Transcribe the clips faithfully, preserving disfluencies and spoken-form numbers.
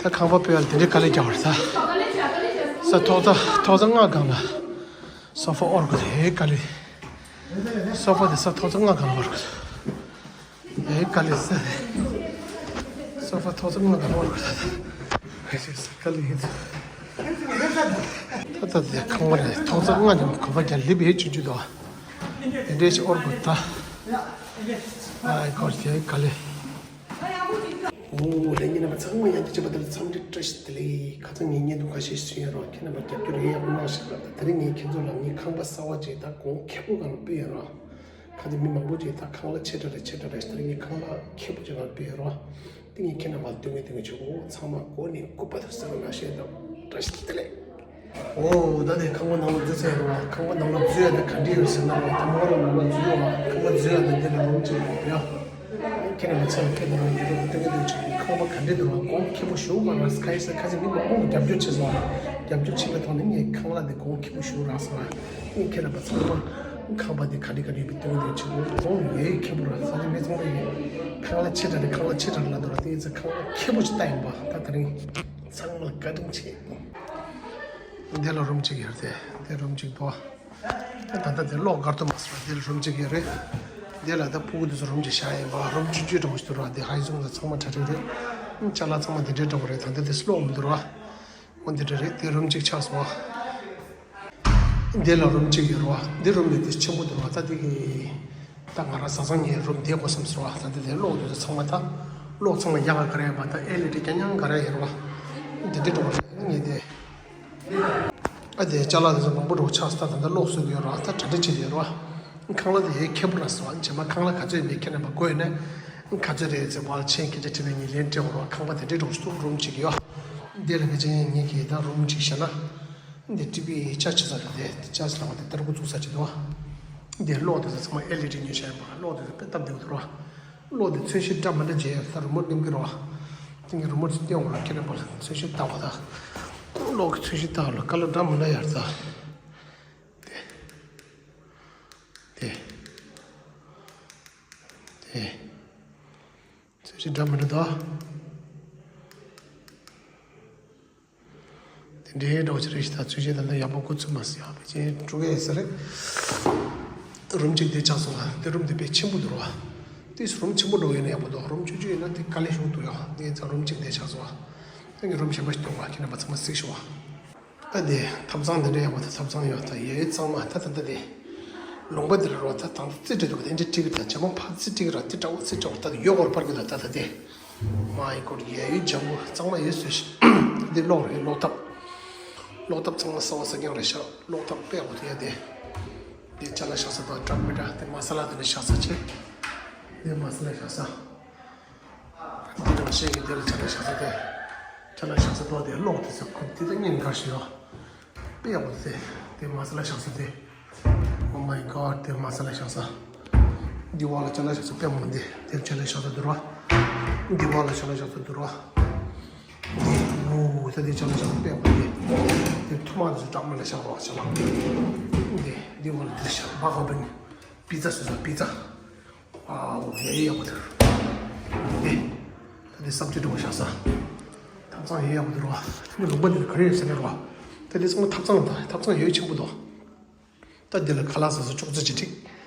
ད་ཁང་པ་སྤོས་ཡ་ལ་དེ་འདྲའི་དཀའ་ལས་རྒྱག་པ་རེད་ད། ས་ཐོག་རྩེག་ཐོག་རྩེག་ལྔ་སྒང་ལ་སོ་ཕ་དབོར་དགོས་ད། ཧེ་དཀའ་ལས། སོ་ཕ་དེ་ས་ཐོག་རྩེག་ལྔ་སྒང་ལ་དབོར་དགོས་ད། ཧེ་དཀའ་ལས་ས་དེ། སོ་ཕ་ཐོག་རྩེག་ལྔ་སྒང་ལ་དབོར་དགོས་ད། ཧེ་ས་དཀའ་ལས་ཡིན་ད། ད་ད་དེ་ཁང་པ་རེད། ཐོག་རྩེག་ལྔ་ནས་གོམ་པ་བརྒྱབ་ལེབ་ཧེ་ཆུང་ཆུང་འདུག་ཨ། དེ་འདྲས་ཞིག་དབོར་དགོས་ད། ཨ་ཡ་ཀོ་ཧེ་དཀའ་ལས། ཨོ་ལྷན་རྒྱས་རྣམ་པ་ཚང་མ་ཡང་བསྐྱར་བྱས་པ་དེ་ལ་འཚམས་འདྲི་བཀྲ་ཤིས་བདེ་ལེགས། ཁ་སང་ངས་བརྙན་ཐུང་ཁ་ཤས་ཤིག་བཟོས་ཡོད་རོགས། ཁྱེད་རྣམ་པ་རྒྱབ་སྐྱོར་ཡག་པོ་གནང་ཤག་ར། ད་དེ་རིང་ངས་ཁྱེད་ཚོ་ལ་ངའི་ཁང་པ་གསར་པ་ཅིག་ད་གོང་ཁེ་པོ་སྒང་ལ་སྤོས་ཡོད་རོགས། ཁ་ཚ་མི་མང་པོ་ཅིག་ད་ཁང་གླ་ཆེ་དྲགས་རེད་ཆེ་དྲགས་རེད། ད་རིང་ངས་ཁང་གླ་ཁེ་པོ་ཅིག་སྒང་ལ་སྤོས་ཡོད་རོགས། དེ་ངས་ཁྱེད་རྣམ་པ་ལ་སྟོན་གི་སྟོན་གི་བྱེད་གོ། ཚང་མ་མགོ་ནས་སྐུ་པ་དང་གསོལ་བ་ནང་བཞིན་དང་བཀྲ་ཤིས་བདེ་ལེགས། ཨོ་ད་དེ་ཁང་པ་ནང་ལ་འཛུལ་ཚར་རོགས། ཁང་པ་ནང་ལ་འཛུལ་ཡ་ད་ག་འདྲ་ཡོད་ཟེར་ན་རོགས། ད་མོ་རང་ནང་ལ་འཛུལ་ཡོང་བ། ཁང་པ་འཛུལ་ཡ་ད་འདི་ལ་རུམ་གཅིག་ཡོད་ཡ། ཁྱེད་རང་ཚོ་ཁྱེད་རང་ཡོད་རོགས། ཏན་ཏན་ཅིག་ཁང་པ་ག་འདྲ་འདུག་རོགས། གོང་ཁེ་པོ་ཞེ་པོ་རག་ར། ཁ་ཡི་ས་ཁ་ཚ་མི་མང་པོ་རྒྱབ་སྐྱོར་བྱས་སོང་། རྒྱབ་སྐྱོར་བྱས་པའི་ཐོག་ནས་ངས་ཁང་གླ་དེ་གོང་ཁེ་པོ་ཞེ་པོ་རག་སོང་། ངས་ཁྱེད་རང་ཚོ་ཚང་མ་ཁང་པ་དེ་ག་འདྲ་ག་འདྲ་ཡོད་པའི་ཏན་ཏན་ཅིག་གོང་ཡེ་ཁེ་པོ་རག་ས་ནས་མི་ཚང་མ་ཡིན། ཁང་གླ་ཆེ་དྲགས་རེད། ཁང་གླ་ཆེ་དྲགས་རེད་ལབ་འདུག་ར། དེ་ཡིན་ཙང་ཁང་གླ་ཁེ་པོ་ཅིག་ལྟ་ཡིན་པ། ད་དེ་རིང་ཚང་མ་ལ་བཀའ་དྲིན་ཆེ། འདི་ལ་རུམ་གཅིག་ཡོད་རེད་དེ། འདི་རུམ་གཅིག་འདུག་ད་ལྟ་འདི་གློག་སྒར་དུ་མ་སོང་། འདི་ལ་རུམ་གཅིག་ཡོད་རེད། འདི་ལ་ད་ཕྲུ་གུ་འདི་ཚོ་རུམ་གཅིག་བཞག་ཡིན་པ། རུམ་ཆུང་ཆུང་འདྲ་བོ་ཞིག་འདུག་ར། འདི་ཧའི་ཛུང་ལ་ཚང་མ་གྲ་སྒྲིག་རེད། ཅ་ལག་ཚང་མ་འདི་འདྲའི་འདྲ་བོ་རེད། ད་ལྟ་འདི་གློག་མི་འདུག་ར། འོ་འདི་འདྲ་རེད། འདི་རུམ་གཅིག་ཆགས་སོང་། འདི་ལ་རུམ་གཅིག་ཡོད་རེད་བ། འདི་རུམ་འདི་འདི་ཆེན་པོ་འདུག་ར། ད་འདི་གི་ད་ང་རང་བཟའ་ཚང་གཉིས་རུམ་བསྡད་དགོས་བསམ་སོང་བ། ད་འདི་ལས་གློག་འདི་ཚོ་ཚང་མ་ད་གློག་ཚང་མ་ཡག་ག་རེ་ཡོད་པ། ད་ཨེལ་ཨི་ཌི་རྐྱང་རྐྱང་ག་རེ་ཡོད་རེད་བ། འདི་འདི་འགྲོ་བ་རེད། ངས་དེ་ཨ་དེ་ཅ་ལག་འདི་ཚོ་མང་པོ་འགྲོ་ཆགས་སོང་། ད་ད་ལྟ་གློག་བཟོས་ཀྱི་ཡོད་རེད་བ། ད་གྲ་སྒྲིག་བྱེད་ཀྱི་ཡོད་རེད་བ། ཁང་གླ་དེ་ཡས་ཁེ་པོ་ར་སོང་བ། རྗེས་མ་ཁང་གླ་ག་ཚོད་ཡིན་མིན་ཁྱེད་རྣམ་པ་དགོས་ཡོད་ན་ག་ཚོད་རེད་ཟེར་བ་ལ་མཆན་སྐད་ཆ་དྲིས་ན་ངས་ལན་སྤྲད་དགོས་རེད་བ། ཁང་པ་དེ་འདྲའི་འགྲོ་ཞིག་འདུག་རུམ་གཅིག་ཡོད། འདི་ལ་ཕལ་ཆེར་ངས་ཀྱིས་ད་རུམ་གཅིག་བཞག་ན། འདི་ཊི་ཝི་ཅར་ཇི་ས་རེད་དེ། ཅར་ཇི་ལ་བ་དེ་ལྟར་ཁུ་བཙུགས་ས་ཅིག་འདུག་འདི་གློག་དེ་ཚོ་ཚང་མ་ཨེལ་ཨི་ཌི་ཉོས་བཞག་ཡིན་པ། གློག་དེ་ཚོ་དཔེ་སྟབས་བདེ་པོ་འདུག་ར། གློག་དེ་ཚོན་ཤིང་འདྲ་མི་འདྲ་བྱས་ཡོད། ད་རི་མོ་ཊི་མནན་གྱི་རེད་བ། དེ་ངས་རི་མོ་ཊི་སྟོན་དགོས་ར། ཁྱེད་རྣམ་པ་ལ་ཚོན་ཤིང་བཏགས་པ་ད། གློག་གི་ཚོན་ཤིང་བཏགས་ལ་ཀ་ལར་འདྲ་མི་འདྲ་ཡོད་རེད་ད། དེ། དེ། དེ། ཚོན་ཤིང་འདྲ་མི་འདྲ་འདུག་དེ་འདྲའི་འདྲ་བོ་ཅིག་རེད་ཤག་ད་ཚོན་ཤིང་ད་ལྟ་ཡག་པོ་འགོ་ཚུགས་མ་སོང་། ཡག་པོ་ཅིག་འགྲོ་གི་ཡོད་ས་རེད། རུམ་གཅིག་དེ་ཆགས་སོང་ང་། དེ་རུམ་དེ་དཔེ་ཆེན་པོ་འདུག་ར། དེ་རུམ་ཆེན་པོ་འདྲ་བོ་ཡིན་ན་ཡག་པོ་འདུག་རུམ་ཆུང་ཆུང་ཡིན་ན་དེ་དཀའ་ལས་ཞིག་འདུག་ཡ། དེ་ཡིན་ཙང་རུམ་གཅིག་དེ་ཆགས་སོང་ང་། ད་ངས་རུམ་གཞན་པ་ཞིག་སྟོན་གོ། ཁྱེད་རྣམ་པ་ཚང་མ་གཟིགས་ཤོག་ཨ། དེ་ཐབ་ཚང་དེ་འདྲ་ཡག་པོ་དེ་ཐབ་ཚང་ཡོད། ད་ཡས་གཙང་མ་ད་ད་ད་དེ། ལུང་པ་འདི་ལ་རོ་ད་དང་རྩི་བྲིས་འདུག་དེ་འདྲ་བྲིས་ཀྱི་ད་ཇེ་མང་ཕར་རྩི་བྲིས་ཀྱི་ར། དེ་འདྲ་བོ་རྩི་འདྲ་བོ་ད་ཡོད་སྐོར་པར་གྱི་ད་ད་ད་དེ། མ་ཡི་སྐོར་ཡས་ཡོད་ཇམ་པོ་གཙང་མ་ཡོད་སུས་ཤིག་འདི་གློག་རེད། གློག་ཐབ། གློག་ཐབ་ཚང་མ་གསར་པ་གསར་རྐྱང་རེད་ཤག་གློག་ཐབ་དཔེ་ཡག་པོ་དེ་ཡ་དེ། དེ་ཅ་ལག་བཞག་ས་དང་འདྲ་མི་འདྲ་དེ་མ་ས་ལ་དེ་འདྲ་བཞག་ས་བྱས། དེ་མ་ས་ལ་བཞག་ས། འདི་རང་བཞིན་གྱི་དེ་ལ་ཅ་ལག་བཞག་ས་དེ། ཅ་ལག་བཞག་ས་དོ་དེ་གློག་དེ་ཚོ་ཁོ་དེ་ད་གཉིས་འགའ་ཞིག་ཡོད། དཔེ་ཡག་པོ་དེ། དེ་མ་ས་ལ་བཞག་ས་དེ། Oh my god དེ་མ་ས་ལ་བཞག་ས། འདི་བ་ལ་ཅ་ལག་བཞག་ས་དཔེ་མང་དེ། དེ་ཅ་ལག་བཞག་ས་དུར་བ། འདི་བ་ལ་ཅ་ལག་བཞག་ས་དུར་བ། འདི་ཨོ་ད་དེ་ཅ་ལག་བཞག་ས་དཔེ་མང་དེ། དེ་ཐུ་མ་དེ་ཚོ་གྲངས་མེད་ལ་བཞག་རོགས་ཅ་ལག་འདི་འདི་བ་ལ་དེ་བཞག་བ་གོ་བ་ནི་པི་ཛ་བཟོས་ས་པི་ཛ། ཨའོ་ཡ་ཡ་ཡག་པོ་འདུག་ཨེ། ད་འདི་སབ་ཇེག་འདྲ་བོ་བཞག་ས། ཐབ་ཚང་ཡ་ཡག་པོ་འདུག་རོ། ཨ་ནི་ལུང་པ་འདི་ལ་ག་རེ་ཡོད་ཟེར་ན་རོ། ད་འདི་ཚང་མ་ཐབ་ཚང་ད་ཐབ་ཚང་ཡ་ཡོད་ཆེན་པོ་འདུག་ད་འདི་ལ་ཁ་ལག་ཟ་ས་ཅོག་ཙེ་ཅིག་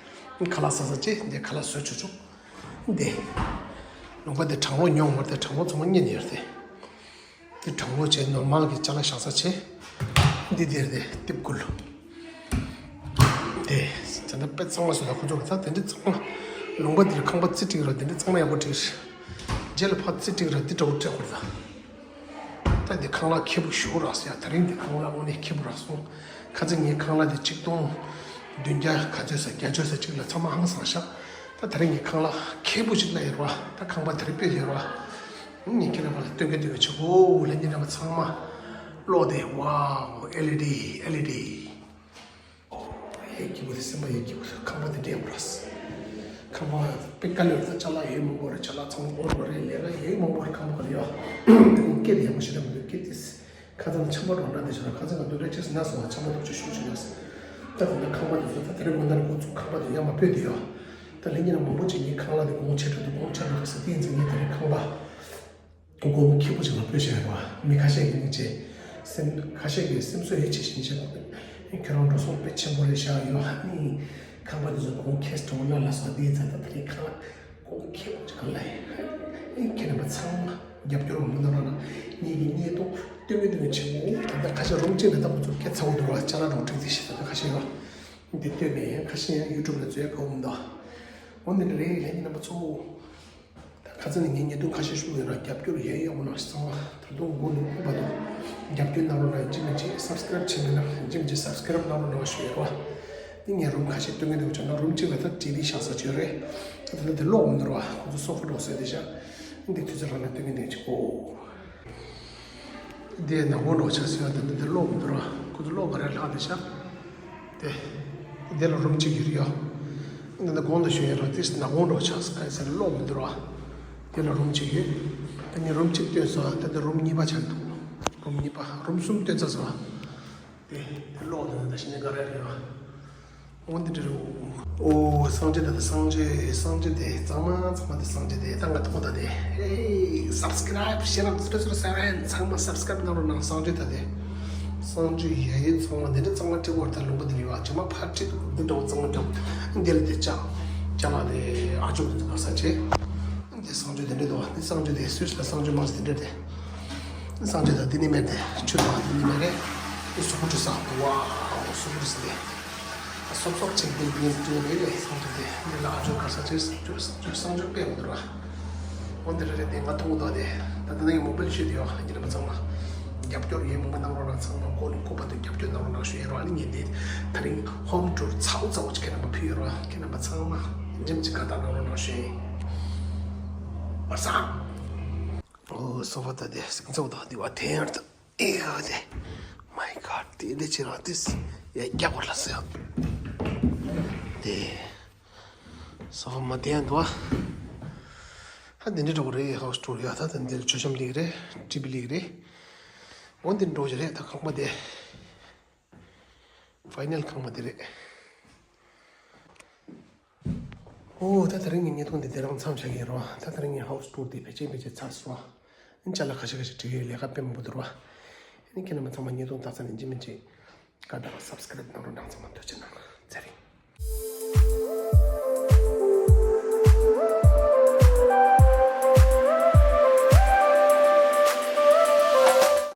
བསྒྲིགས། ཁ་ལག་ཟ་ས་ཅིག་འདི་ཁ་ལག་བཟོས་ཆོག་ཆོག་འདི། ལུང་པ་འདི་གྲང་རླུང་ཉོ་མ་རེད་དེ། གྲང་རླུང་ཚང་མ་གཉེར་ཡོད་རེད་དེ། དེ་གྲང་རླུང་བྱས་ནོར་མལ་གྱི་ཅ་ལག་བཞག་ས་བྱས། འདི་དེར་དེ་ཏིབ་ཀུལ། དེ་ད་ལྟ་དཔེ་གཙང་མ་བཟོས་ད་ཁོ་ཚོ་གི་ད་དེ་འདྲ་གཙང་མ། ལུང་པ་འདིར་ཁང་པ་རྩིས་སྤྲད་ར་དེ་འདྲ་གཙང་མ་ཡག་པོ་བྲིས། རྗེས་ལ་ཕར་རྩིས་སྤྲད་ར་འདི་འདྲ་བོ་སྤྲད་དགོས་རེད་ད། ད་འདི་ཁང་གླ་ཁེ་པོ་ཞེ་པོ་རག་སོང་ཡ། ད་རིང་འདི་ཁང་གླ་དངོས་གནས་ཁེ་པོ་རག་སོང་། ཁ་ཚ་ངའི་ཁང་གླ་དེ་ཆིག་སྟོང་བདུན་བརྒྱ་ག་ཚོད་ས་བརྒྱད་ཅུ་ས་གཅིག་ལ་ཚང་མ་ཧང་སངས་ཤག་ད་ད་རིང་ངའི་ཁང་གླ་ཁེ་པོ་ཞིག་གླ་ཡོད་ར་བ། ད་ཁང་པ་དེར་སྤོས་ཡོད་ར་བ། ངས་ཁྱེད་རྣམ་པ་ལ་སྟོན་གི་སྟོན་གི་བྱེད་གོ། ལྷན་རྒྱས་རྣམ་པ་ཚང་མ། གློག་དེ་ཝའོ་ཨེལ་ཨི་ཌི་ཨེལ་ཨི་ཌི། ཨོ་ཡ་སྐྱིད་པོ་དེ་སེམས་པ་ཡ་སྐྱིད་པོ་དེ། ཁང་པ་དེ་འདྲ་ཡག་པོ་རག་སོང་། ཁང་པ་དཔེ་དཀའ་ལས་རེད། ད་ཅ་ལག་ཡོད་མང་པོ་རེད། ཅ་ལག་ཚང་མ་དབོར་བ་རེད། ལས་ཀ་ཡོད་མང་པོ་རེད། ཁང་པ་ག་ལ་ཡོད། སྐད་དེ་ཡག་པོ་ཞེ་དྲག་མི་འདུག་སྐད་དེ། ཁ་ཚང་ཆམ་པ་འགྲོ་འདྲ་དེ་བྱས་ན་ཁ་ཚང་ག་འདུག་འདྲ་ཅིག་ན་སོང་། ཆམ་པ་འདུག་ཅིག་ཤུགས་ཆེ་ན། ད་དེ་ན་ཁང་པ་དེ་ཚོ་ད་དེ་རིང་དགོང་དག་འགོ་ཚུགས། ཁང་པ་དེ་ཡར་མར་སྤོས་དེ་ཡོད། ད་ལྷན་རྒྱས་རྣམ་མང་པོ་ཅིག་ངའི་ཁང་གླ་དེ་གོང་ཆེ་དྲགས་འདུག་གོང་ཆེ་དྲགས་འདུག་ཟེར། དེ་ཡིན་ཙང་ངས་དེ་རིང་ཁང་པ་ དགོངས་པ་མཁས་པོ་ཅིག་ལ་འབོད་བཞག་ཡོད་པ། མི་ཁ་ཤས་ཀྱིས་ནི་བྱས། སེམས་ཁ་ཤས་ཀྱིས་སེམས་གསོ་ཡེ་བྱེད་བཞིན་བྱས། ཁྱོད་རང་འགྲོ་སོང་དཔེ་ཆེན་པོ་རེད་བཞག་ཡོད། ཨ་ནི་ཁང་པ་འདི་ཚོ་གོང་ཁེས་འགྲོ་ན་ལ་སོགས་འདིའི་རྩ་ད་ད་རེས་ཁ་གོང་ཁེས་པོ་ཅིག་ལ་ཡིན། ཁྱེད་རྣམ་པ་ཚང་མ་རྒྱབ་སྐྱོར་མང་པོ་གནང་རོགས་གནང་། ངེད་ཀྱི་བརྙན་ཐུང་སྟོན་གི་འདུག་ཆེན་པོ། ད་ལྟ་ཁ་ཤས་རུམ་གཅིག་ནས་ད་ཁོ་ཚོ་སྐད་ཚ་བོ་འདུག་ར། ཅ་ལག་རོགས་ཁྲིད་ཟིག་ཞེས་ད་ལྟ་ཁ་ཤས་ཡོད། འདི་སྟོན་མེད། ཁ་ཤས་ཡང་ཡུ་ཊུབ་ལ་བཟོས་གོ་མི་འདུག་འོ་འདི་འདྲ་རེད། ལྷན་རྒྱས་རྣམ་པ་ཚོ། ད་ཁ་སང་ནས་ངས་བརྙན་ཐུང་ཁ་ཤས་ཞུས་ཡོད་ར། རྒྱབ་སྐྱོར་ཡེ་ཡོང་གནང་། ཚང་མ་ད་དུང་མགོ་ནས་སྐུ་བར་དུ་རྒྱབ་སྐྱོར་གནང་རོགས་གནང་། ཡིན་གཅིག་མིན་གཅིག་སབ་སི་ཀ་རེབ་བྱས་མེད་ན་ཡིན་གཅིག་མིན་གཅིག་སབ་སི་ཀ་རེབ་གནང་རོགས་གནང་ཞུ་ཡོད་ར། འདི་ངས་རུམ་ཁ་ཤས་སྟོན་གི་འདུག་བྱས་ན་རུམ་གཅིག་ལ་ད་ཊི་ཝི་བཞག་ས་ཅིག་རེད། ད་ད་ལྟ་དེ་ཀློག་མི་འདུག་ར། ཁོ་ཚོ་སོ་ཕ་འགྲོ་ཟེར་དེ་བཞག་འདི་དུས་ཚོད་རང་ལ་སྟོན་གི་འདུག་ཅིག་གོ། འདི་ནག་པོ་འདྲ་ཆགས་སོང་། ད་འདི་འདི་ཀློག་མི་འདུག་ར། ཁོ་ཚོ་ཀློག་ག་རེ་ལྷག་དེ་ཤག་དེ། འདི་ལ་རུམ་གཅིག་ཡོད་རེད་ཡ། འདི་འདི་གོང་དུ་ཞུས་ཡོད་ར། དེ་ནག་པོ་འདྲ་ཆགས་སོང་། ག་རེ་ཟེར་ན་ཀློག་མི་འདུག་ར། འདི་ལ་རུམ་གཅིག་ཡོད། ད་ངས་རུམ་གཅིག་བཏོན་སོང་། ད་འདི་རུམ་གཉིས་པ་ཆགས་འདུག་རུམ་གཉིས་པ། རུམ་གསུམ་བཏོན་ཚར་སོང་ར། དེ་དེ་ཀློག་དེ་ད་ཤི་ནས་ག་རེ་རེད་བ། འོ་འདི་འདྲ་རེད། འོ་སངས་རྒྱས་ད་དེ་སངས་རྒྱས་སངས་རྒྱས་དེ་ཚང་མ་ཚང་མ་དེ་སངས་རྒྱས་དེ་ད་ང་ཐོག་ད་དེ། ཧེ་སབ་སི་ཀ་རེབ་ཤེར་ཛི་རོ་ཛི་རོ་སེ་བེན། ཚང་མ་སབ་སི་ཀ་རེབ་གནང་རོགས་གནང་། སངས་རྒྱས་ད་དེ་སངས་རྒྱས་ཡ་ཡི་ཚང་མ་དེ་འདྲ་གཙང་མ་སྤྲད་པར་ད་ལུང་པ་དེ་རེད་བ། ཇི་མ་ཕར་ཁྲིད་འདི་འདྲ་བོ་གཙང་མ་སྤྲད་པར་འདི་ལ་དེ་ཅག་ཅག་ལ་དེ་ཨ་ཅོག་དེ་ཚོ་ག་ས་བྱེད། འདི་སངས་རྒྱས་དེ་འདྲ་འདུག་བ། འདི་སངས་རྒྱས་དེ་སུས་ལ་སངས་རྒྱས་མ་ཟེར་དེ་འདྲ་དེ། སངས་རྒྱས་དེ་འདི་ནི་མེད་དེ། ཆུ་དང་འདི་ནི་མེད་རེད། འདི་སུ་ཁུ་ཁྲི་ས་བ་སུ་ཁུ་ཁྲི་ས་དེ། སོབ་སོབ་ཆེན་པོའི་འདི་འདྲ་རེད་རེད། སངས་རྒྱས་དེ་འདི་ལ་ཨ་ཅོ་ག་ས་ཆེ་སངས་རྒྱས་སངས་རྒྱས་དཔེ་མི་འདུག་ར། འོ་འདི་འདྲ་རེད་དེ་ང་མཐོང་གི་འདུག་དེ། ད་ལྟ་ནི་མོ་བེལ་ཤོད་དེ་ཡོད། ཁྱེད་རྣམ་པ་ཚང་མ་རྒྱབ་སྐྱོར་ཡེ་མང་པོ་གནང་རོགས་གནང་། ཚང་མ་མགོ་ནས་སྐུ་བར་དུ་རྒྱབ་སྐྱོར་གནང་རོགས་གནང་ཞུ་ཡ་རོགས། ཨ་ནི་ངས་འདི་ད་རིང་ཧོམ་ཊུར་ཚ་བོ་ཚ་བོ་ཅིག་ཁྱེད་རྣམ་པ་ཕུལ་ཡོད་རོགས། ཁྱེད་རྣམ་པ་ཚང་མ་འཇིམ་ཅིག་དགའ་རྟགས་གནང་རོགས་གནང་ཞུ་ཡ་ཡིན། བར་སང་། འོ་སོ་ཕ་ད་དེ་སིང་ཚ་བོ་ད་འདི་བ་དེ་ཡར་ད་ཨེ་ཡ་དེ། མའི་གྷོཌ། དེ་འདྲ་ཅིག་རང་དེ་ཡ་རྒྱག་པ་ལ་ཟེར་ཡ། དེ་སོ་ཕ་མ་དེ་ཡང་འདུག་ཨ། ཧ་དེ་འདྲ་འདྲ་བོ་རེད། ཧའུ་སི་ཊུར་ཡ། ད་ད་འདིར་མཆོད་བཤམས་ལེགས་རེད། ཊི་ཝི་ལེགས་རེད། འོ་འདི་འགྲོ་ཞིག་རེད། ད་ཁང་པ་དེ། ཕའི་ནལ་ཁང་པ་འདི་རེད། ཨོ་ད་དེ་རིང་གི་བརྙན་ཐུང་འདི་དེ་རང་མཚམས་བཞག་གི་ཡིན་རོ། ད་དེ་རིང་གི་ཧའུ་སི་ཊུར་འདི་ཕལ་ཆེར་ཕལ་ཆེར་ཚར་སོང་། ཨ་ནི་ཅ་ལག་ཁ་ཤས་ཁ་ཤས་བྲིས་ཡོད། ལས་ཀ་དཔེ་མང་པོ་འདུག་རོ། ཨ་ནི་ཁྱེད་རྣམ་པ་ཚང་མ་བརྙན་ཐུང་ལྟ་ས་ནས་འཇིམ་མིན་ཅིག་དགའ་དང་སབ་སི་ཀ་རེབ་གནང་རོགས་གནང་། ཚང་མ་ཐུགས་རྗེ་གནང་། ཚེ་རིང་།